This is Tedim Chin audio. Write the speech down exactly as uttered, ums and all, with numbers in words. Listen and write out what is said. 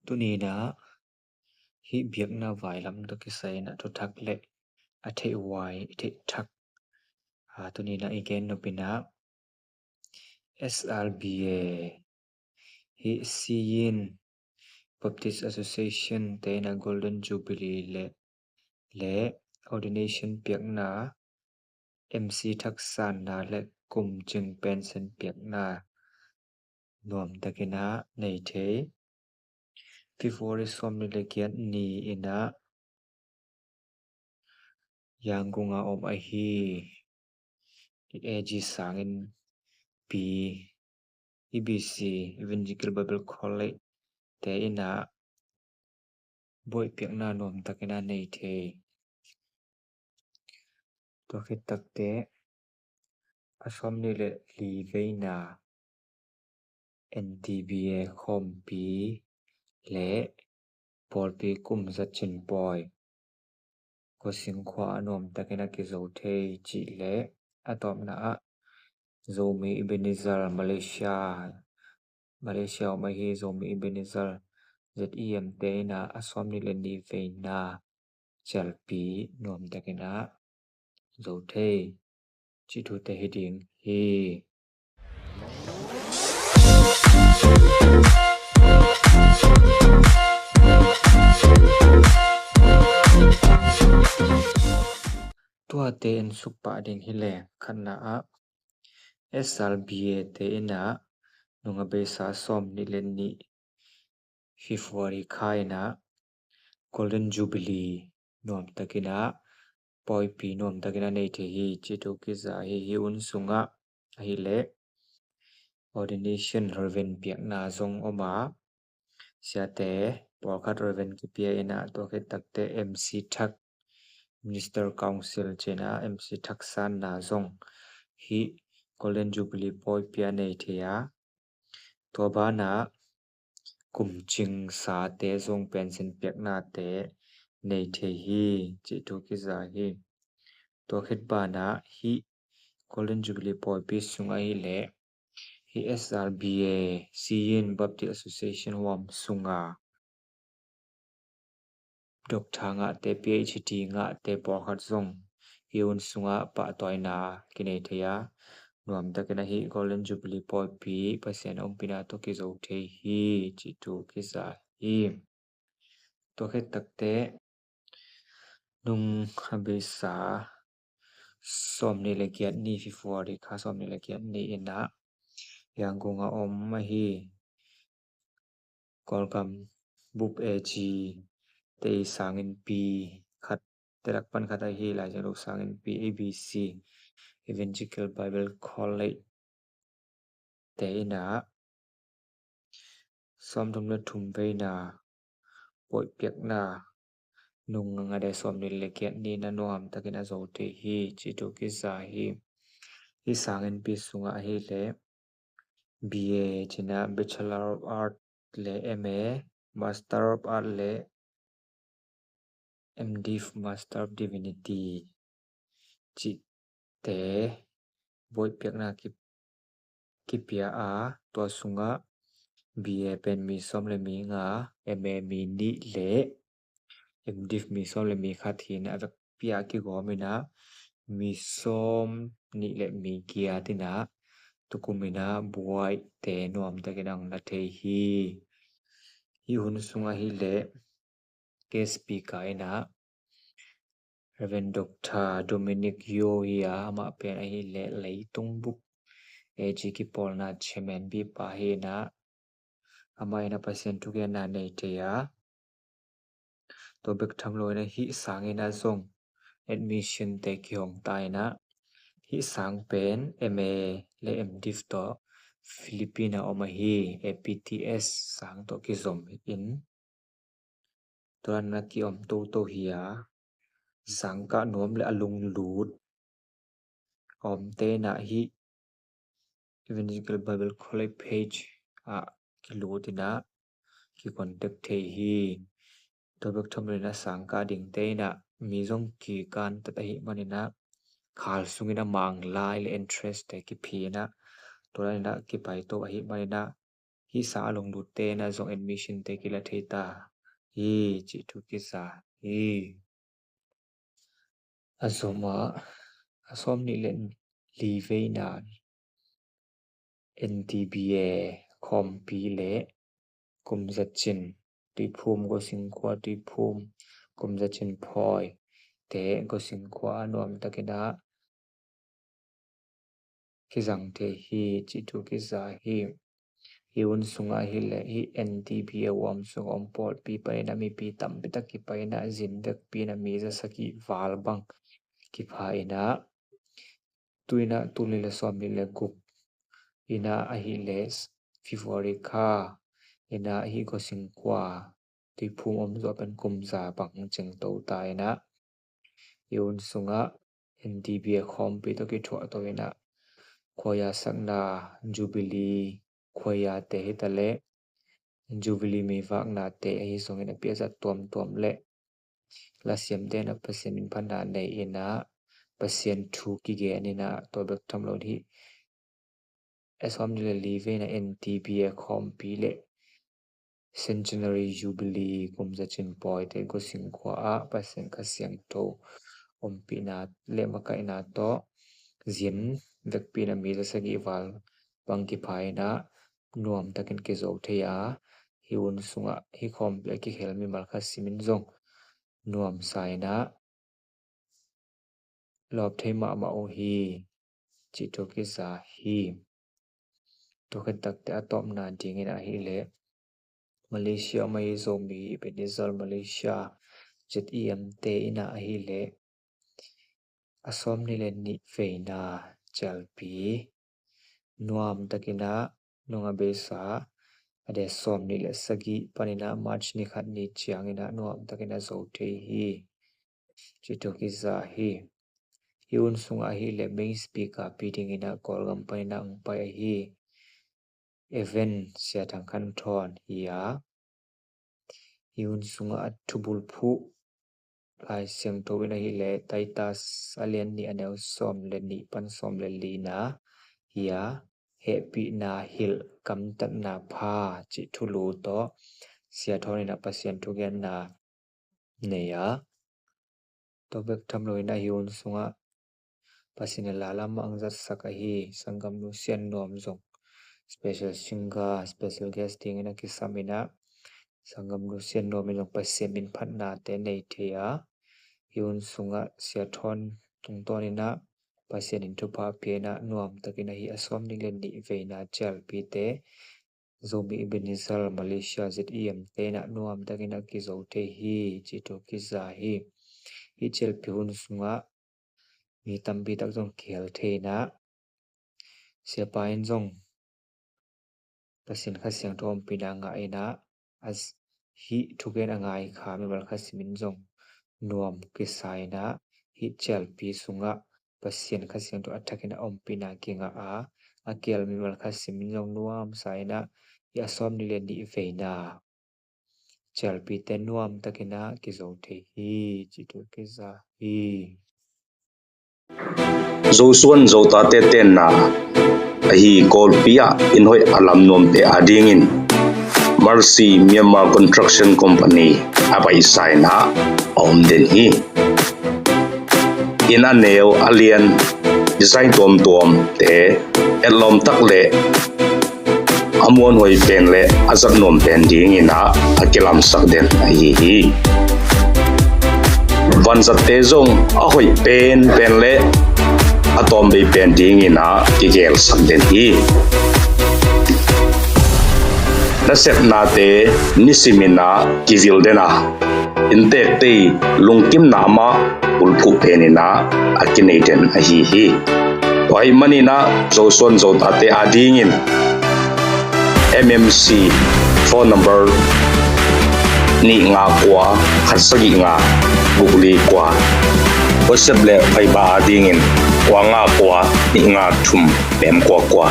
Tuni-in ah hih biakna vai lam tawh kisai-in ah thuthak le a theih vai, i theih thak, a, tuni-in ah i gen nop in ah S R B A, hih Siyin Baptist Association te in ah Golden Jubilee le, le ordination piakna, M C thak sanna le kum cing pension piakna nuamtakin ah nei thei. February sawmnih le giat ni-in ah Yangon a om ahi A G Sanginpi, E B C, Evangelical Bible College te in ah buaih piakna nuamtakin ah nei thei. Tua khit takteh a sawmnih le li veina N T B A khawmpi le pawlpi kum za cin pawi Khua Sing khua ah nuamtakin a kizo thei cih le a tawpna ah Zomi Ebenezer Malaysia, Malaysia om ahi Zomi Ebenezer Z E M te in ah a sawmnih le ni veina cialpi nuamtakin ah zo thei cih thute hi ding hi. Tuate en suk pah ding hi leng, khatna ah S R B A te in ah nung a beisa sawmnih le nih February kha in ah Golden Jubilee nuamtakin ah, pawipi nuamtakin ah nei thei hi cih thu kiza hi. Hih hun sungah ahih leh ordination, Reverend piakna zong om a, siate pawlkhat Reverend kipia in ah, tua khit takteh M C thak, Minister Council ci-in ah M C thak sanna zong hih Golden Jubilee pawipi ah nei thei a, tua banah kum cing sate zong pension piaknate nei thei hi cih thu kiza hi. Tua khit banah hih Golden Jubilee pawipi sung ahih leh hih S R B A, Siyin Baptist Association huam sunga doctor ngahte, P H D ngahte pawlkhat zong hih hun sungah pahtawina kinei thei a, nuamtakin ah hih Golden Jubilee pawipi Pasian ompihna tawh kizo thei hi cih thu kiza hi. Tua khit takteh nung a beisa sawmnih le giat ni, February kha sawmnih le giat ni in ah Yangon a om ahi Kawlgam bup A G te i Sanginpi khat, te lak pan khat ahi Lai Siangtho Sanginpi, A B C, Evangelical Bible College te in ah sawmthum le thum veina buaih piakna nung a ngade sawmnih le giat ni-in ah nuamtakin a zo thei hi cih thu kiza hi. Hih Sanginpi sungah ahih leh B A ci-in ah Bachelor of Art le M A, Master of Art le M Div, Master of Divinity cihte buaih piakna ki, kipia a, tua sungah B A pen mi sawm le mi nga, M A mi nih le M Div mi sawm le mi khat hi-in ah, a vekpi ah kigawm in ah mi sawmnih le mi giat in ah tukum in ah buaihte nuamtakin ah na thei hi. Hih hun sung ahih leh guest speaker in ah Reverend Doctor Dominic Yeo hi a, amah pen ahih leh leitung bup A G kipawlna chairman bipa hi-in ah, amah in ah Pasian thugenna nei thei a, tua bek tham lo-in ah hih sangin ah zong admission te kihong ta in ah, hih sang pen M A le M Div tawh Philippines a om ahi A P T S sang tawh kizom in, tua dan a ki-om toto hi a, sangkah nuam le a lunglut a omte in ah hih Evangelical Bible College page ah kilut in ah kicontact thei hi. Tua bek tham lo-in ah sangkah dingte in ah mi zong kikan tat ahih manin ah khal sungin ah manglai le entrance te kipia in ah, tua dan in ah kipaito ahih manin ah hih sang a lunglut te na zong admission te kila thei ta hi, cih thu kiza hi. A zom ah a sawm nih le li veina N D B A khawmpi le kum zacin Tuiphum, Gosingkhua Tuiphum, kum zacin Phawi te Gosingkhua a nuam takin a kizang thei hi, cih thu kiza hi. Hih hun sungah hi le hih N D B A huam sungah om pawlpi panin a mipi tampi tak kipai in a zin vekpi in a mi za sagih val bang kipha in a tu in a tul nih le sawm nih le guk in a ahih le February kha in a hih Gosingkhua Tuiphum om zawh pen kum za bang cingto ta in a hih hun sungah N D B A khawmpi tawh kithuah to in a khuaia sakna Jubilee khuaia te hi ta le Jubilee meivakna te ahi zongin a piazat tuamtuam le lasiam te na Pasian minphatna nei in a Pasian thu kigen in a tua bek tham lo hi. A sawm nih le li veina N D B A khawmpi le Centenary Jubilee kum zacin Pawite Gosingkhua ah Pasian Kha Siangtho ompihna le makaihna tawh zin vekpi in a mi za sagih val bang kipha in a nuam takin kizo thei a, hih hun sungah hih khawmpi a kikhel mimal khat simin zong nuamsa in a lawp thei mahmah uh hi, cih thu kiza hi. Tua khit takte a tawpna dingin ahih le Malaysia om ahi Zomi Ebenezer Malaysia Z E M te in a ahih le a sawm nih le nih veina cialpi nuam takin a nung a beisa a date sawm nih le sagih panin a March ni khat ni ciangin a nuam takin a zo thei hi, cih thu kiza hi. Hih hun sungah ahih le main speaker pi dingin a Kawlgam panin a hong pai ahi Evan Sia Thang Khan Thawn hi a, hih hun sungah a thubul phuh Lai Siangtho in ahih le Titus a lian nih a neu sawm le nih pan sawm le lina hi a, hehpihna hilh kamtatna pha cih thulu tawh Sia Thawn in a Pasian thugenna nei a, tua bek tham lo in a hih hun sungah Pasian in a la lam ah hong zatsak ahi Sanggamnu Sian Nuam zong special singer, special guest dingin a kisam in a Sanggamnu Sian Nuam in zong Pasian minphatnate nei thei a, hih hun sungah Sia Thawn tungtawn in a Pasian in thupha pia in a nuam takin ahi a sawm nih le nih veina cialpite Zomi Ebenezer Malaysia Z E M te in a nuam takin a kizo thei hi, cih thu kiza hi. Hih cialpi hun sungah mi tampi tak zong kihel thei in a Siapa in zong Pasian Kha Siangtho ompihna ngah in a, a hih thugen a ngai kha mimal khat simin zong nuam kisa in a, hih cialpi sungah Pasian Kha Siangtho a thakin a ompihna kingah a, a kial mimal khat simin zong nuamsa in a, hih a sawm nih le nih veina cialpite nuam takin a kizo thei hi, cih thu kiza hi. Zosuan Zotate tenna ahi Kawlpi ah inn hoih a lam nuamte adingin Mercy Myanmar Construction Company a paisa in a om den hi. Inn a neu a lian design tuamtuamte etlawm tak le a muanhuai pen le a zat nuam pen dingin a kilamsak den ahi hi. Vanzatte zong a hoih penpen le a tawmvei pen dingin a kigelsak den hi. Nasepnate nisimin a kivil den a, inntekte lungkimna mah bulphuh penin a kinei den ahi hi. Tua ahih manin a Zosuan Zotate adingin M M C phone number nih nga kua khat sagih nga guk li kua, WhatsApp le Viber adingin kua nga kua nih nga thum mem kua kua.